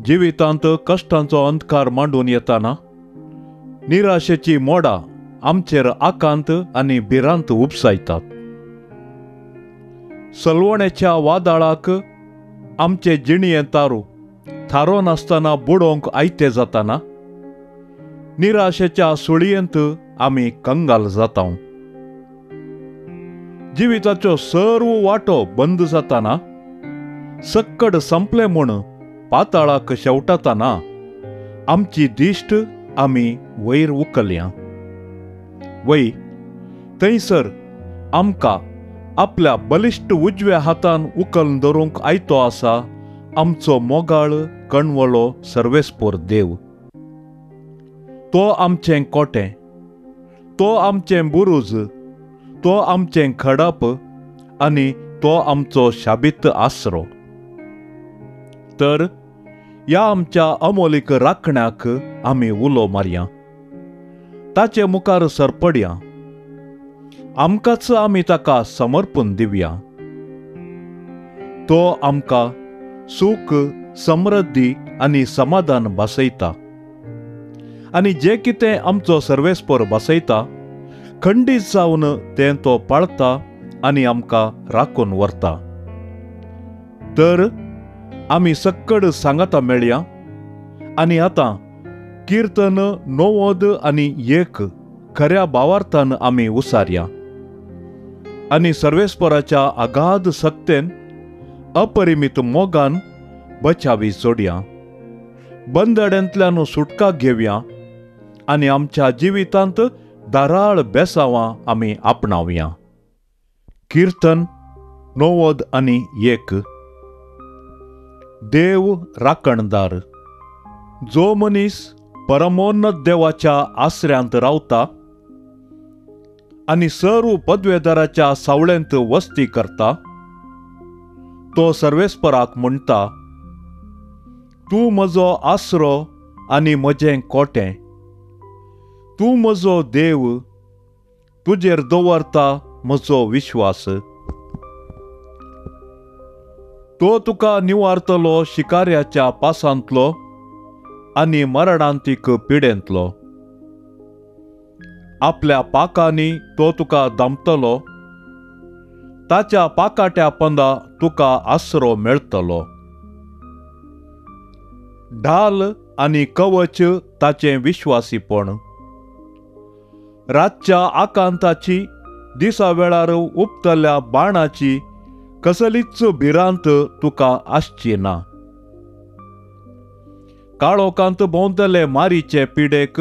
जिवितांत कश्टांचो अंधकार मांडून येताना निराशेची मोडां आमचेर आकांत आनी भिरांत उपसायतात. सलवणेच्या वादळाक आमचे जिणयें तारू थारो नासतना बुडोवंक आयते जाताना निराशेच्या सुळयेंत आमी कंगाल जाता. जिविताचो सर्व वाटो बंद जाताना सक्कड संपलें म्हूण पाताळाक शेवटाताना आमची दिश्ट आमी वयर उखलया. वय थंयसर आमकां आपल्या बलिश्ट उजव्या हातान उखल धरूंक आयतो आसा आमचो मोगाळ कणवळो सर्वेस्पोर देव. तो आमचें कोटें, तो आमचें बुरूज, तो आमचें खडप आनी तो आमचो शाबीत आसरो. तर ह्या आमच्या अमोलीक राखण्याक आमी उलो मारया, ताचे मुखार सरपडया, आमकांच आमी ताका समर्पण दिवया. तो आमकां सूख, समृद्धी आनी समाधान भासयता आनी जें कितें आमचो सर्वेस्पोर भासयता खंडीत जावन तें तो पाळता आनी आमकां राखून व्हरता. तर आमी सक्कड सांगाता मेळया आनी आतां किर्तन 91 खऱ्या भावार्थान आमी उसारया आनी सर्वेस्पोराच्या अगाध सक्तेन अपरिमीत मोगान बचावी जोडया, बंदड्यांतल्यान सुटका घेवया आनी आमच्या जिवितांत धाराळ बेसावां आमी आपणावया. किर्तन 91. देव राखणदार. जो मनीस परमोन्नत देवाच्या आसऱ्यांत रावता आनी सर्व पदवेदाराच्या सावळेंत वस्ती करता तो सर्वेस्पराक म्हणटा, तूं म्हजो आसरो आनी म्हजें कोटें, तूं म्हजो देव, तुजेर दवरता म्हजो विश्वास. तो तुका निवारतलो शिकाऱ्याच्या पासांतलो आनी मरणांतीक पिडेंतलो. आपल्या पाकांनी तो तुका दामतलो, ताच्या पाकाट्या पंदा तुका आसरो मेळटलो. ढाल आनी कवच ताचें विश्वासीपण. रातच्या आकांताची, दिसा वेळार उपतल्या बाणाची कसलीच भिरांत तुका आसची ना. काळोखांत भोंवतले मारीचे पिडेक,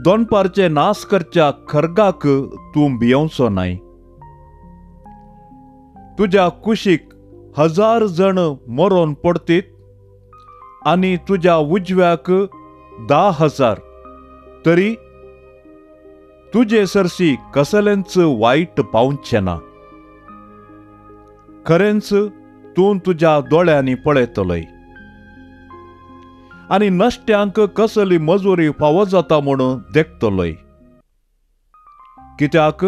दोनपारचे नास करच्या खर्गाक तूं भियोवचो नाय. तुज्या कुशीक 1000 जण मरोन पडतीत आनी तुज्या उजव्याक 10,000, तरी तुजे सरशी कसलेंच वायट पावचें ना. खरेंच तूं तुज्या दोळ्यांनी पळयतलोय आनी नश्ट्यांक कसली मजुरी फावो जाता म्हणून देखतलोय. कित्याक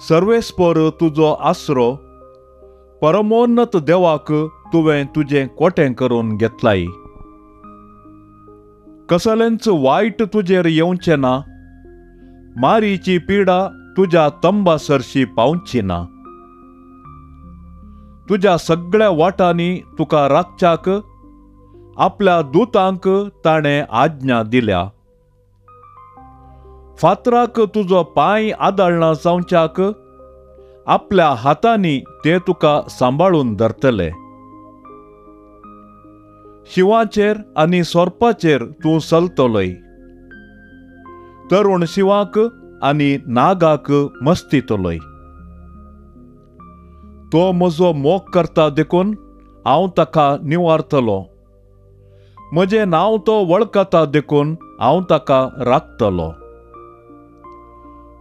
सर्वेस्पर तुजो आसरो, परमोन्नत देवाक तुवें तुजें कोटें करून घेतलाय. कसलेंच वायट तुजेर येवचें ना, मारीची पिडा तुज्या तंबा सरशी पावची ना. तुज्या सगळ्या वाटांनी तुका राखच्याक आपल्या दुतांक ताणें आज्ञा दिल्या. फातराक तुजो पांय आदळना जावच्याक आपल्या हातांनी ते तुका सांबाळून धरतले. शिंवाचेर आनी सोरपाचेर तूं चलतलोय, तरुण शिंवाक आनी नागाक मस्तितलोय. तो म्हजो मोग करता देखून हांव ताका निवारतलो, म्हजें नांव तो वळखता देखून हांव ताका राखतलो.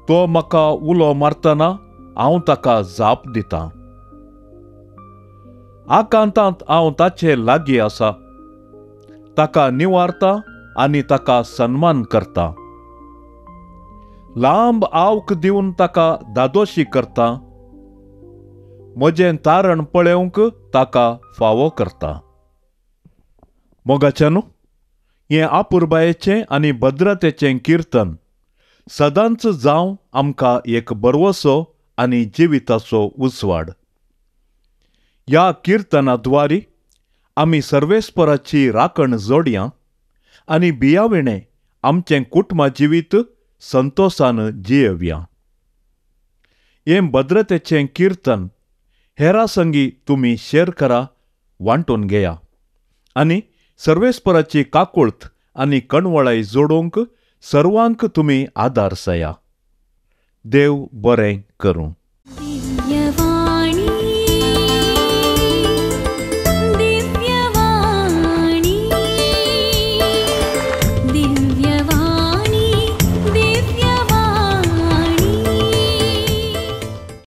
तो म्हाका उलो मारतना हांव ताका जाप दितां. आकांतांत हांव ताचे लागीं आसा, ताका निवारता आनी ताका सन्मान करता. लांब आवक दिवन ताका दादोशी करता, म्हजें तारण पळोवंक ताका फावो करता. मोगाच्यानू, हें आपुरबायेचें आनी भद्रतेचें किर्तन सदांच जावं आमकां एक बरवसो आनी जिविताचो उजवाड. ह्या किर्तनाद्वारी आमी सर्वेस्पराची राखण जोडया आनी बियाविणें आमचें कुटुंबा जिवीत संतोशान जियेवया. हें भद्रतेचें किर्तन हेरा संगी तुमी शेअर करा, वांटून घेया आनी सर्वेस्पराची काकुळत आनी कणवळाय जोडूंक सर्वांक तुमी आदार सया. देव बरें करूं.